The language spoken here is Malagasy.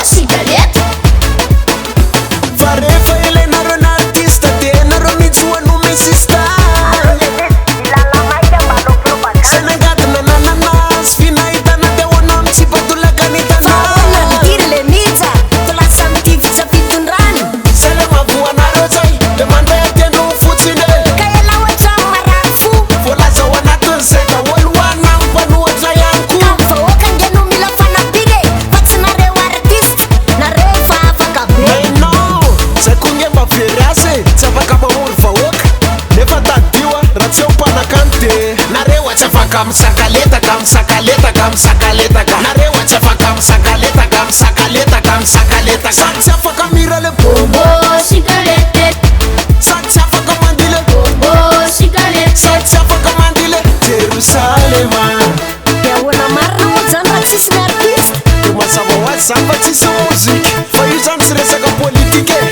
sy galette. Fa rehefa ilainareo ny artiste de nareo mihitsy hoa no mi-insiste. Aleo le ilala maika mba hanao propagande. Zay nangadona nanana sy vy nahitana de ahoana mitsipa-tolaka ny Fa ahoana tanàna. ny tir le mija to lasa mitifitra fitondrana. Zay le mahavoa anareo zay le mandray an-tendrony fotsiny e. Ka ialahy ohatran'ny marary fo. Voalaza ao anatin'izay daholo hoa na ny mpanohitra ihany Ka koa. ny vahoaka ange no mila fanampiana e, fa tsy nareo artiste, nareo efa afaka be. Mais non, zay koa nge mba very asa e, tsy afaka mamory vahoaka. Nefa tadidio a, raha tsy eo mpanakanto de nareo a tsy afaka misakaletaka, misakaletaka, misakaletaka. Nareo a tsy afaka misakaletaka, misakaletaka, misakaletaka. Sady tsy afaka mihira le Bonbon sy galette. Sady tsy afaka mandihy le Bonbon sy galette. Sady tsy afaka mandihy le Jerosalema. Dia ahoana marina moa zany raha tsisy ny artiste? De mazava ho azy zany fa tsisy mozika. Fa io zany tsy resaka politika e.